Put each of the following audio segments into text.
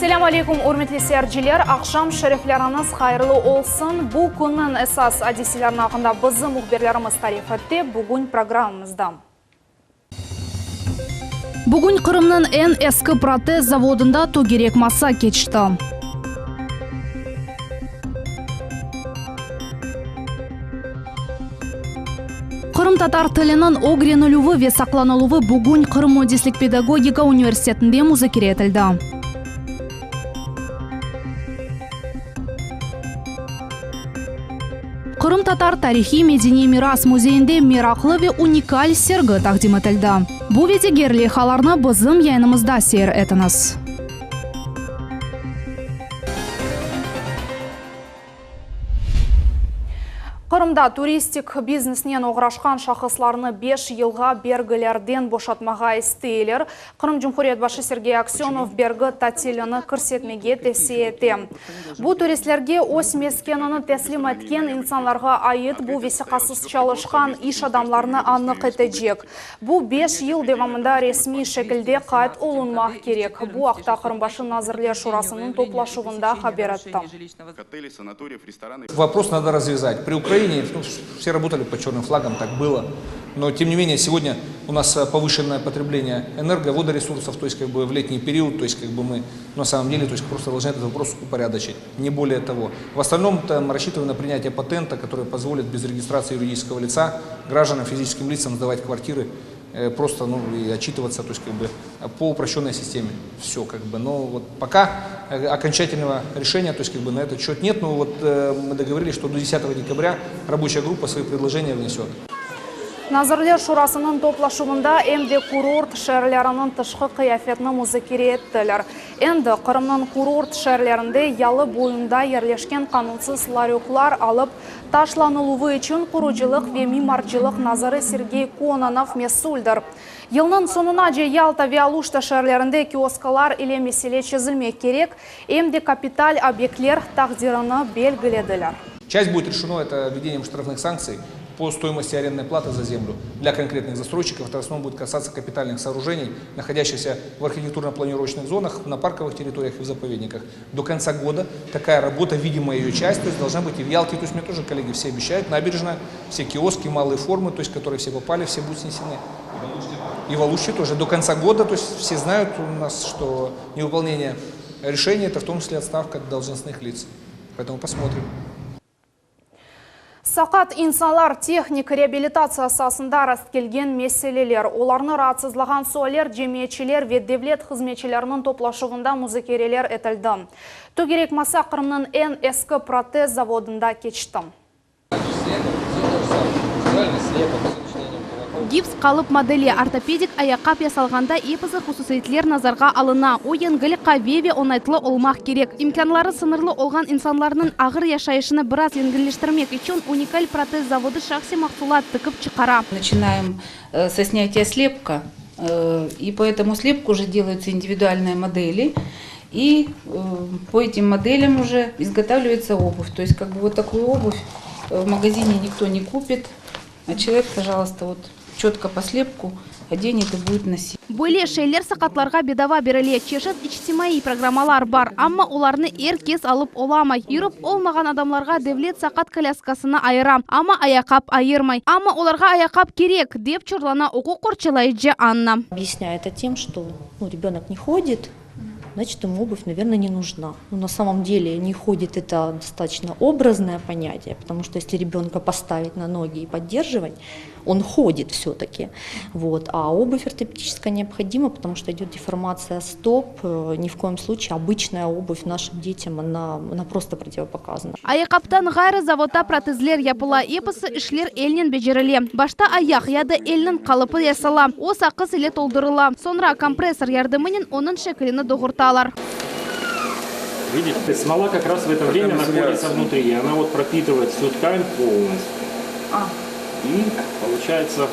Selâm aleyküm, ürmetli seyirciler! Aqşam şerifleriñiz hayırlı olsun! Bu künniñ esas adiselerini aqqında bizim mühbirlerimiz tarif etti bugün programmamızda. Bugün Qırımnıñ eñ eski protez zavodında tögerek masa keçti. Qırımtatar tiliniñ ögrenilüvi ve saqlanıluvı bugün Qırım müendislik-pedagogika universitetinde muzakere etildi. Qırımtatar tarihiy-medeniy miras müzeyinde meraqlı ve unikal sergi taqdim etildi. Bu ve diger leyhalarnı bizim yayınımızda seyir etiñiz. Qırımda turistik biznesnen oğraşqan şahıslarnı beş yılğa bergilerden boşatmağa isteyler. Qırım Cumhuriyet başı Sergey Aksönov bergi tatilini kirsetmege tevsiye ete. Bu turistlerge öz meskenini teslim etken insanlarğa ait bu vesiqasız çalışqan iş adamlarını anıq etecek. Bu beş yıl devamında resmiy şekilde qayd olunmaq kerek. Bu aqta Qırım başı Nazirler Şurasınıñ toplaşuvında haber etti. Вопрос надо развязать. При Украине, ну, все работали под черным флагом, так было. Но, тем не менее, сегодня у нас повышенное потребление энерго, водоресурсов, то есть, как бы, в летний период, то есть, как бы, мы на самом деле, то есть, просто должны этот вопрос упорядочить, не более того. В остальном, там, рассчитываем на принятие патента, который позволит без регистрации юридического лица гражданам, физическим лицам сдавать квартиры просто, ну, и отчитываться, то есть, как бы, по упрощенной системе. Все, как бы, но вот пока окончательного решения, то есть, как бы, на этот счет нет, но вот мы договорились, что до 10 декабря рабочая группа свои предложения внесет. Nazirler Şurasınıñ toplaşuvında em de kurort şeerleriniñ tışqı qıyafetini muzakere ettiler. Endi Qırımnıñ kurort şeerlerinde yalı boyunda yerleşken qanunsız laröklar alıp taşlanıluvı içün qurucılıq ve mimarcılıq naziri Sergey Kononov mesüldir. Yılnıñ soñunace Yalta ve Aluşta şeerlerinde kioskalar ile mesele çezilmek kerek, em de kapital obyektler taqdirini belgilediler. Часть будет решено это введением штрафных санкций по стоимости арендной платы за землю для конкретных застройщиков. Это в основном будет касаться капитальных сооружений, находящихся в архитектурно-планировочных зонах, на парковых территориях и в заповедниках. До конца года такая работа, видимо, ее часть, то есть должна быть и в Ялте. То есть мне тоже коллеги все обещают, набережная, все киоски, малые формы, то есть которые все попали, все будут снесены. И в Алуште тоже. До конца года, то есть все знают у нас, что невыполнение решения, это в том числе отставка должностных лиц. Поэтому посмотрим. Saqat insanlar tehnik reabilitatsiya saasında rastkelgen meseleler, olarnı raatsızlağan sualler cemiyetçiler ve devlet hızmetçileriniñ toplaşuvında muzakereler etildi. Tögerek masa Qırımnıñ eñ eski protez zavodında keçti. Gips qalıp modeli, ortopedik ayaqqap yasalğanda episi hususiyetler nazarğa alına, o yengil, qaviy ve oñaytlı olmaq kerek. İmkânları sıñırlı olğan insanlarnıñ ağır yaşayışını biraz yengilleştirmek içün unikal protez zavodı şahsiy mahsulat tikip çıqara. Начинаем со снятия слепка, и по этому слепку уже делаются индивидуальные модели, и по этим моделям уже изготавливается обувь. То есть как бы вот такую обувь в магазине никто не купит, а человек, пожалуйста, вот четко по слепку оденет и будет носить. Böyle şeyler saqatlarğa bedava berile, çeşit içtimaiy programmalar bar, amma olarnı er kes alıp olamay. Yürip olmağan adamlarğa devlet saqat kolâskasını ayıra, amma ayaqqap ayırmay. Amma olarğa ayaqqap kerek, dep çorlana uquq qorçalayıcı Anna. Объясняю это тем, что, ну, ребенок не ходит, значит, ему обувь, наверное, не нужна. Но на самом деле не ходит это достаточно образное понятие, потому что если ребенка поставить на ноги и поддерживать, он ходит все-таки. Вот. А обувь ортопедическая необходима, потому что идет деформация стоп. Ни в коем случае обычная обувь нашим детям, она, она просто противопоказана. Ayaqqaptan ğayrı zavodda protezler yapıla, episi işler elnen becerile. Başta ayaq ya da elniñ qalıpı yasala, o saqız ile toldurıla. Soñra kompressor yardımınen onıñ şekilini doğurtalar. Видите, смола как раз в это время находится внутри, и она вот пропитывает всю ткань полностью. И получается.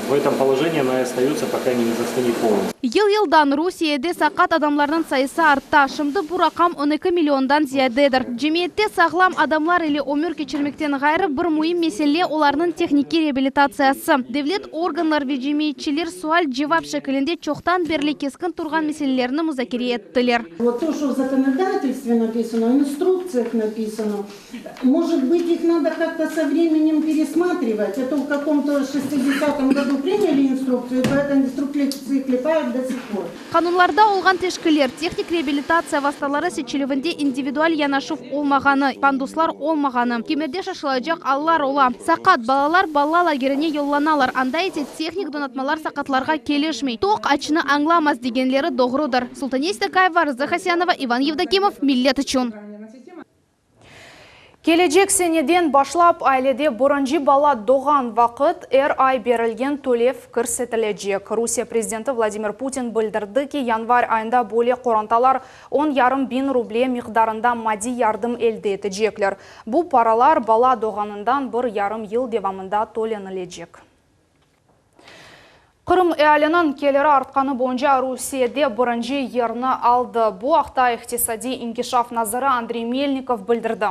В этом положении она и остается, пока не застынет полностью. Yıl-yıldan Rusiyede saqat adamlarnıñ sayısı arta. Şimdi bu raqam 12 milliondan ziyadedir. Cemiyette sağlam adamlar ile ömür keçirmekten ğayrı bir müim mesele olarnıñ tehnikiy reabilitatsiyası. Devlet organlar ve cemiyetçiler sual-cevap şekilinde çoqtan berli keskin turğan meselelerni muzakere ettiler. Вот то, что в законодательстве написано, в инструкциях написано, может быть, их надо как-то со временем пересматривать. А то в каком-то 60-м году приняли инструкцию, и по этой инструкции клепают до сих пор. Qanunlarda olğan teşkiller, tehnik reabilitatsiya vastaları seçilüvinde individual yanaşuv olmağanı, panduslar olmağanı, kimerde şaşılacaq allar ola. Saqat balalar bala lagerine yollanalar, anda ise tehnik donatmalar saqatlarğa kelişmey. Toq açnı añlamaz degenleri doğrudır. Sultaniye Stakayeva, Rıza Hasyanova, Ivan Yevdokimov, Millet içün. Kelecek seneden başlap ailede birinci bala doğğan vaqıt er ay berilgen tölev kirsetilecek. Rusiye prezidenti Vladimir Putin bildirdi ki, yanvar ayında böyle qorantalar 10,5 biñ ruble miqdarında maddiy yardım elde etecekler. Bu paralar bala doğğanından 1,5 yıl devamında tölenilecek. Qırım ealiniñ keliri artqanı boyunca Rusiyede birinci yerni aldı. Bu aqta İqtisadiy inkişaf naziri Andrey Melnikov bildirdi.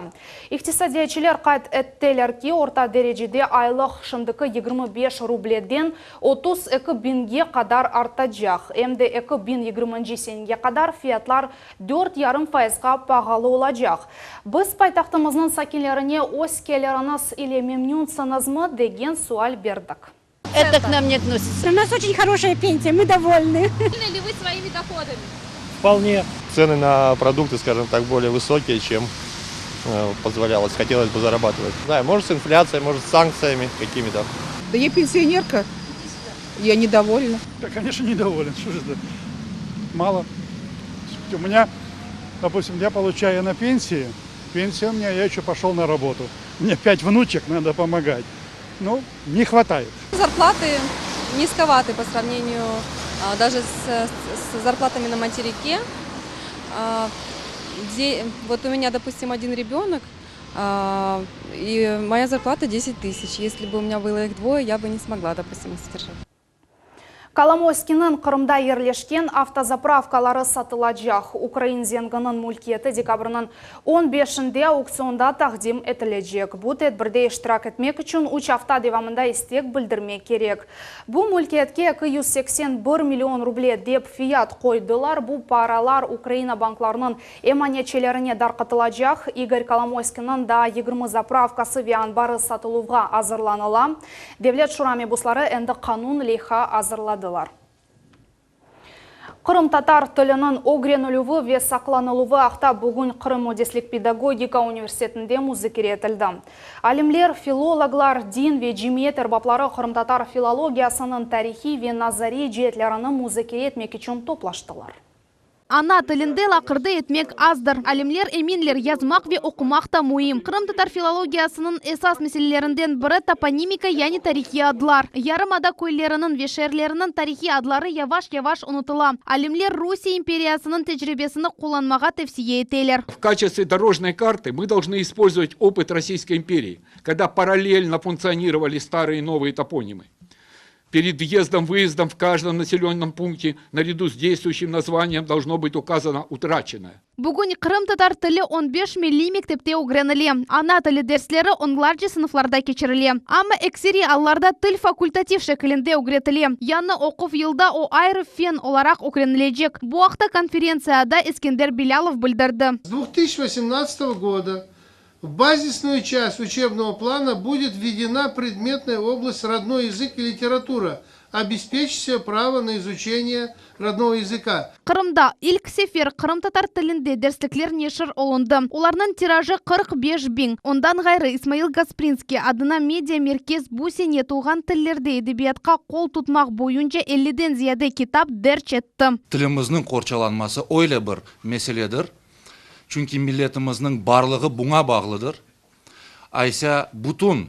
İqtisadiyatçılar qayd ettiler ki, orta derecede aylıq şimdiki 25 rubleden 32 biñge qadar artacaq. Em de 2020 senege qadar fiyatlar 4,5 fayızğa paalı olacaq. Biz paytahtımıznıñ sakinlerine öz keliriñiz ile memnünsiñizmi degen sual berdik. Это к нам не относится. У нас очень хорошая пенсия, мы довольны. Довольны ли вы своими доходами? Вполне. Цены на продукты, скажем так, более высокие, чем позволялось, хотелось бы зарабатывать. Да, может с инфляцией, может с санкциями какими-то. Да я пенсионерка, я недовольна. Да, конечно, недоволен. Что же это? Мало. У меня, допустим, я получаю на пенсии. Пенсия у меня, я еще пошел на работу. У меня пять внучек, надо помогать. Ну, не хватает. Зарплаты низковаты по сравнению даже с зарплатами на материке. Где, вот у меня, допустим, один ребенок, и моя зарплата 10 тысяч. Если бы у меня было их двое, я бы не смогла, допустим, их содержать. Коломойскийniñ Qırımda yerleşken avtozapravkaları satılacaq. Ukrain zengininiñ mülkiyeti dekabrniñ 15-inde auksionda taqdim etilecek. Bu tedbirde iştirak etmek içün 3 afta devamında istek bildirmek kerek. Bu mülkiyetke 281 million ruble dep fiyat qoydılar. Bu paralar Ukraina banklarınıñ emanetçilerine darqatılacaq. İgor Kolomoyskiyniñ daa 20 zapravkası ve anbarı satıluvğa azırlanıla. Devlet şura mebusları endi qanun leyha azırladılar. Qırımtatar tiliniñ ögrenilüvi ve saqlanıluvı aqta bugün Qırım Müendislik Pedagogika Universitetinde muzakere etildi. Alimler, filologlar, din ve cemiyet erbapları qırımtatar filologiyasınıñ tarihiy ve nazariy ceetlerini muzakere etmek içün toplaştılar. Ana tilinde laqırdı etmek azdır. Alimler eminler yazmaq ve oqumaq da müim. Qırımtatar filologiyasınıñ esas meselelerinden biri toponimika yani tarihiy adlar. Yarımada köyleriniñ ve şeerleriniñ tarihiy adları yavaş-yavaş unutıla. Alimler Rusiye imperiyasınıñ tecribesini qullanmağa tevsiye eteler. В качестве дорожной карты мы должны использовать опыт Российской империи, когда параллельно функционировали старые и новые топонимы. Перед въездом-выездом в каждом населенном пункте наряду с действующим названием должно быть указано утраченное. Bugün qırımtatar tili 15 milliy mektepte ögrenile. Ana tili dersleri onlarca sınıflarda keçirile. Amma ekseriy allarda til fakultativ şekilinde ögretile. Yañı oquv yılda o ayrı fen olaraq ögrenilecek. Bu aqta konferentsiyada Eskender Bilâlov bildirdi. С 2018 года в базисную часть учебного плана будет введена предметная область родной язык и литература, обеспечить себе право на изучение родного языка. Qırımda ilk sefer qırımtatar tilinde derslikler neşir olundı. Olarnıñ tirajı 45 biñ. Ondan ğayrı İsmail Gasprinskiy adına media merkez bu sene tuvğan tillerde edebiyatqa qol tutmaq boyunca 50-den ziyade kitap derc etti. Tilimizniñ qorçalanması öyle bir meseledir. Çünki milletimizniñ barlığı buña bağlıdır. Aysa bütün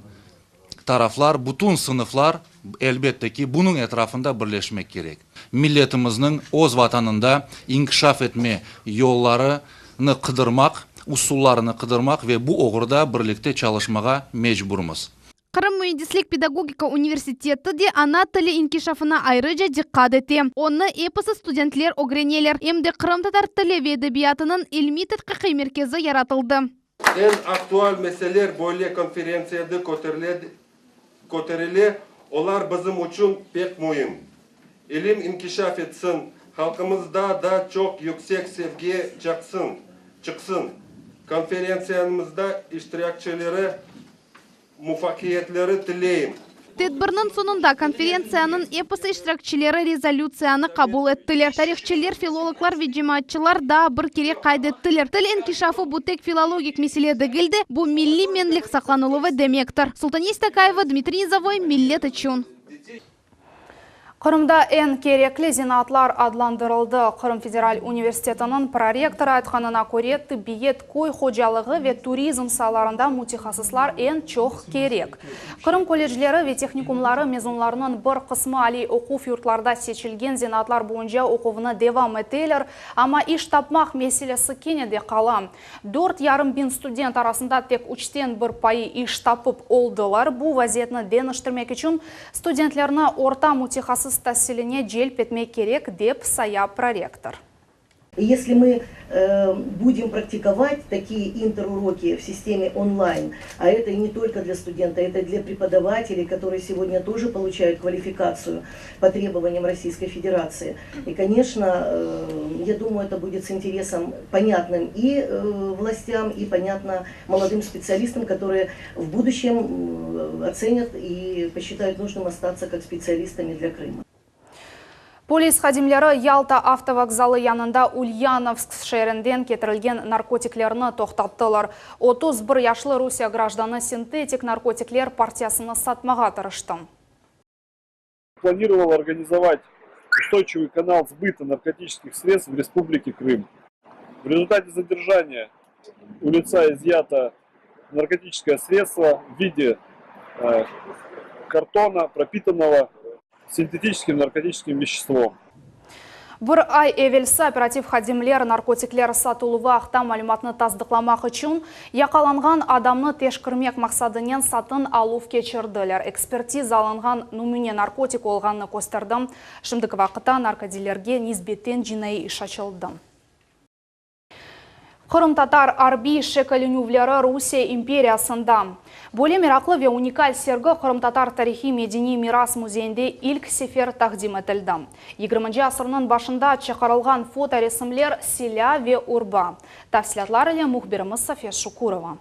taraflar, bütün sınıflar elbette ki bunıñ etrafında birleşmek kerek. Milletimizniñ öz vatanında inkişaf etme yollarını qıdırmaq, usullarını qıdırmaq ve bu oğurda birlikte çalışmağa mecburmız. Qırım. müendislik pedagogika universiteti de ana tili inkişafına ayrıca diqqat ete. Onı episi studentler ögreneler. Em de qırımtatar tili ve edebiyatınıñ ilmiy-tedqiqiy merkezi yaratıldı. Eñ aktual meseler böyle konferentsiyada köterile, olar bizim içün pek müim. İlim inkişaf etsin, halqımız daa da çoq yüksek sevgiye çıqsın, konferentsiyamızda iştirakçileri muvafaqiyetleri tileyim. Tedbirniñ soñunda konferentsiyanıñ episi iştirakçileri rezolütsiyanı qabul ettiler. Tarihçiler, filologlar ve cemaatçılar daa bir kere qayd ettiler, til inkişafı bu tek filologik mesele degil de, bu milliy menlik saqlanıluvı demektir. Sultaniye Stakayeva, Dmitriy Nizovoy, Millet içün. Qırımda eñ kerekli zenaatlar adlandırıldı. Qırım federal universitetiniñ prorektorı aytqanına köre, tıbbiyet, köy hocalığı ve turizm saalarında mütehassıslar eñ çoq kerek. Qırım kollecleri ve tehnikumları mezunlarınıñ bir qısmı aliy oquv yurtlarda seçilgen zenaatlar boyunca oquvını devam eteler, amma iş tapmaq meselesi kene de qala. Dört yarım biñ student arasında tek üçten bir payı iş tapıp oldılar. Bu vaziyetni deñiştirmek içün studentlerni orta mütehassıs tasiline celp etmek kerek, dep saya prorektor. Если мы э, будем практиковать такие интеруроки в системе онлайн, а это и не только для студента, это для преподавателей, которые сегодня тоже получают квалификацию по требованиям Российской Федерации. И, конечно, э, я думаю, это будет с интересом понятным и э, властям, и понятно молодым специалистам, которые в будущем оценят и посчитают нужным остаться как специалистами для Крыма. Polis hadimleri Yalta avtovokzalı yanında Ulyanovsk şeerinden ketirilgen narkotiklerni toqtattılar. 31 yaşlı Rusiye grajdanı sintetik narkotikler partiyasını satmağa tırıştı. Планировал организовать устойчивый канал сбыта наркотических средств в Республике Крым. В результате задержания у лица изъято наркотическое средство в виде э, картона, пропитанного синтетическим наркотическим веществом. Bir ay evelsi operativ hadimler narkotikler satıluvı aqta malümatnı tasdıqlamaq içün yaqalanğan adamnı teşkermek maqsadınen satın aluv keçirdiler. Ekspertiza alınğan nümüne narkotik olğanını kösterdi. Şimdiki vaqıtta narkodilerge nisbeten cinaiy iş açıldı. Qırımtatar arbiy şekillenüvleri Rusiye imperiyasında. Böyle meraqlı ve unikal sergi Qırımtatar tarihiy medeniy miras müzeyinde ilk sefer taqdim etildi. 20 asırnıñ başında çıqarılğan fotoresimler, silâ ve urba. Tafsilâtlar ile mühbirimiz Safiye Şukurova.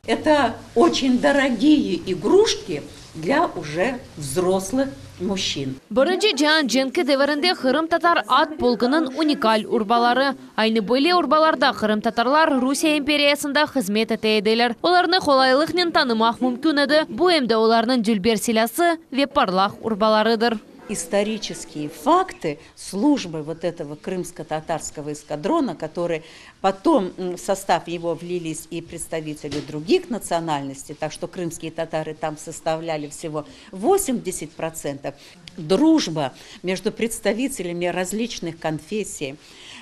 Это очень дорогие игрушки для уже взрослых мужчин. Birinci cian cenki devirinde qırımtatar at polkunıñ unikal urbaları. Aynı böyle urbalarda qırımtatarlar Rusiye imperiyasında hızmet ete ediler. Olarnı qolaylıqnen tanımaq mümkün edi. Bu em de olarnıñ dülber silâsı ve parlaq urbalarıdır. Исторические факты службы вот этого крымско-татарского эскадрона, который потом в состав его влились и представители других национальностей, так что крымские татары там составляли всего 80%. Дружба между представителями различных конфессий,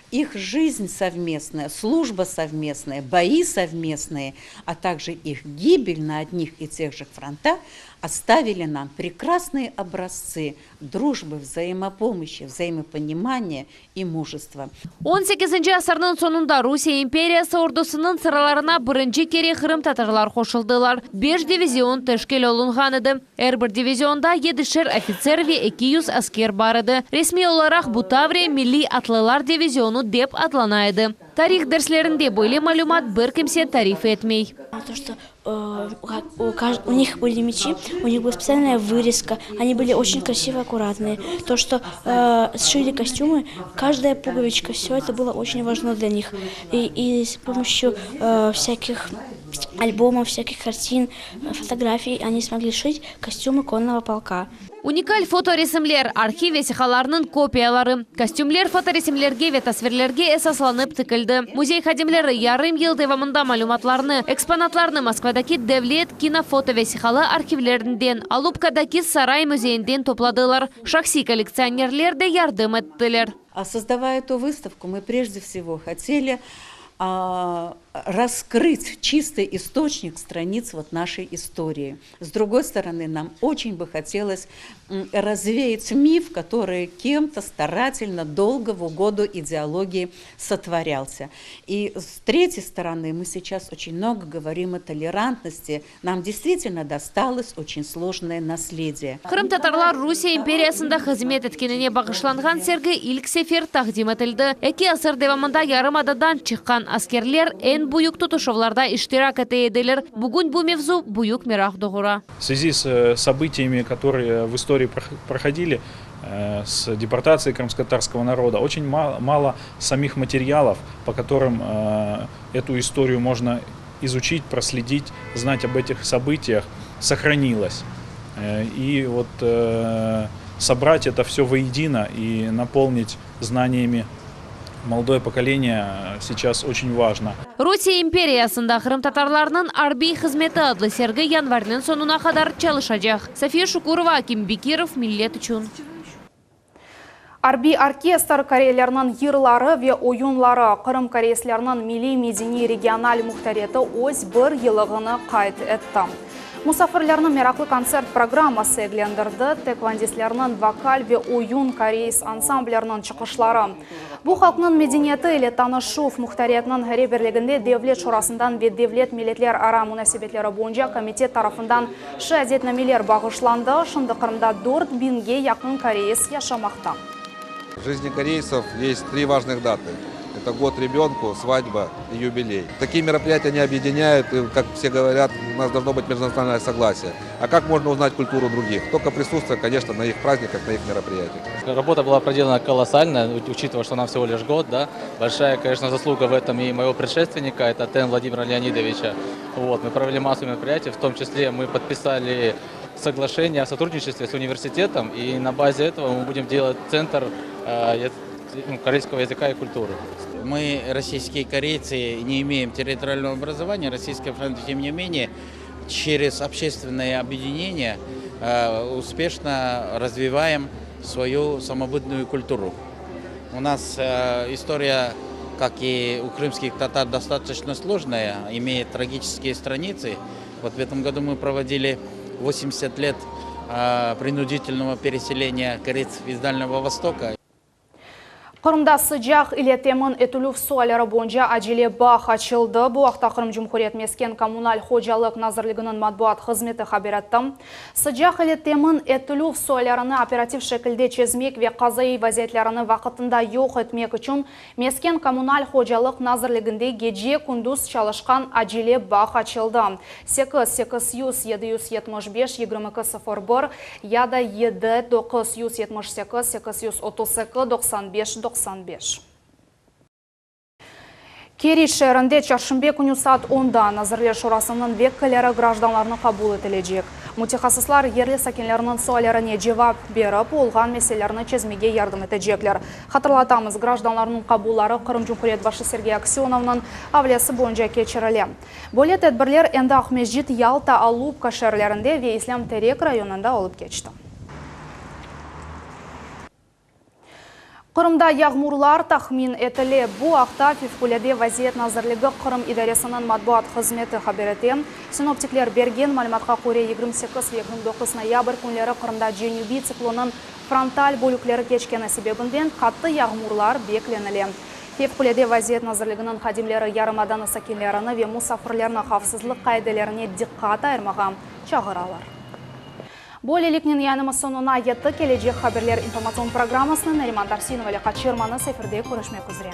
их жизнь совместная, служба совместная, бои совместные, а также их гибель на одних и тех же фронтах оставили нам прекрасные образцы дружбы, взаимопомощи, взаимопонимания и мужества. 18 asırnıñ soñunda Rusiye imperiyası ordusınıñ sıralarına birinci kere qırımtatarlar qoşuldılar. 5 divizion teşkil olunğan edi. Er bir divizionda 7'şer ofitser ve 200 asker bar edi. Resmiy olaraq bu Tavriya Milliy Atlılar divizionı dep adlana edi. Tarih derslerinde böyle malümat bir kimse tarif etmey. То, что э, у, у них были мечи, у них была специальная вырезка, они были очень красивые, аккуратные. То, что э, сшили костюмы, каждая пуговичка, все это было очень важно для них. И, и с помощью э, всяких альбомов, всяких картин, фотографий они смогли шить костюмы конного полка. Unikal fotoresimler, arhiv vesiqalarınıñ kopiyaları, kostümler fotoresimlerge ve tasvirlerge esaslanıp tikildi. Müzey hadimleri yarım yıl devamında malümatlarnı, eksponatlarnı Moskvadaki devlet kinofoto vesiqalı arhivlerinden, Alupkadaki saray müzeyinden topladılar. Şahsiy kollektsionerler de yardım ettiler. А создавая эту выставку, мы прежде всего хотели. Раскрыть чистый источник страниц вот нашей истории. С другой стороны, нам очень бы хотелось развеять миф, который кем-то старательно, долго в угоду идеологии сотворялся. И с третьей стороны, мы сейчас очень много говорим о толерантности. Нам действительно досталось очень сложное наследие. Qırımtatarlar Rusiye imperiyasında hızmet etkenine bağışlanğan sergi ilk sefer taqdim etildi. Eki asır devamında yarımadadan çıqqan askerler eñ büyük tutuşuvlarda iştirak ete ediler. Bugün bu mevzu büyük meraq doğura. В связи с э, событиями, которые в истории проходили, э, с депортацией крымско-татарского народа, очень мало самих материалов, по которым э, эту историю можно изучить, проследить, знать об этих событиях, сохранилось. И вот собрать это все воедино и наполнить знаниями молодое поколение сейчас очень важно. Rusiye imperiyasında qırımtatarlarnıñ arbiy hızmeti adlı sergi yanvarniñ soñuna qadar çalışacaq. Safiye Şukurova, Akim Bekirov, Millet içün. Arbiy orkestr koreylerniñ yırları ve oyunları Qırım koreysleriniñ milliy-medeniy regional muhtariyeti öz bir yıllığını qayd etti. Musafirlerni meraqlı kontsert programması eglendirdi, tekvandistlerniñ vokal ve oyun koreys ansambleriniñ çıqışları. Bu halqnıñ medeniyeti ile tanışuv muhtariyetniñ reberliginde Devlet şurasından ve Devlet milletlerara munasebetleri boyunca komitet tarafından şeadetnameler bağışlandı. Şimdi Qırımda dört biñge yaqın koreys yaşamaqta. В жизни корейцев есть три важных даты. Это год ребенку, свадьба и юбилей. Такие мероприятия не объединяют, и, как все говорят, у нас должно быть межнациональное согласие. А как можно узнать культуру других? Только присутствуя, конечно, на их праздниках, на их мероприятиях. Работа была проделана колоссальная, учитывая, что нам всего лишь год. Да? Большая, конечно, заслуга в этом и моего предшественника, это Тен Владимира Леонидовича. Вот, мы провели массу мероприятий, в том числе мы подписали соглашение о сотрудничестве с университетом, и на базе этого мы будем делать центр э, ну, корейского языка и культуры. Мы, российские корейцы, не имеем территориального образования. Российская Федерация, тем не менее, через общественное объединение э, успешно развиваем свою самобытную культуру. У нас э, история, как и у крымских татар, достаточно сложная, имеет трагические страницы. Вот в этом году мы проводили 80 лет э, принудительного переселения корейцев из Дальнего Востока. Qırımda sıcaq ile temin etilüv sualleri boyunca acele bağ açıldı. Bu aqta Qırım Cumhuriyet Mesken kommunal hocalıq nazirliginiñ matbuat hızmeti haber etti. Sıcaq ile temin etilüv suallerini operativ şekilde çezmek ve qazaiy vaziyetlerini vaqtında yoq etmek içün Mesken kommunal hocalıq nazirliginde gece-kündüz çalışqan acele bağ açıldı. 8 800 775 22 01 ya da 7 978 832 95 95. Keriç şeerinde çarşenbe künü saat 10-da Nazirler Şurasınıñ vekilleri grajdanlarnı qabul etilecek. Mütehassıslar yerli sakinleriniñ suallerine cevap berip, olğan meselelerni çezmege yardım etecekler. Hatırlatamız, grajdanlarnıñ qabulları Qırım Cumhuriyet başı Sergey Aksönovnıñ avalesi boyunca keçirile. Böyle tedbirler endi Aqmescit, Yalta, Alupka şeerlerinde ve İslâm Terek rayonında olıp keçti. Qırımda yağmurlar tahmin etile. Bu aqta Fevqulâde vaziyet nazirligi Qırım idaresiniñ matbuat hızmeti haber ete. Sinoptikler bergen malümatqa köre, 28 ve 29 noyabr künleri Qırımda cenübiy tsiklonıñ frontal bölükleri keçkeni sebebinden qattı yağmurlar beklenile. Fevqulâde vaziyet nazirliginiñ hadimleri yarımadanıñ sakinlerini ve musafirlerini havfsızlıq qaidelerine diqqat ayırmağa çağıralar. Böyleliknen yayınımız soñuna yetti. Kelecek haberler informatsion programmasını Nariman Tarsinova ile qaçırmañız, efirde körüşmek üzre.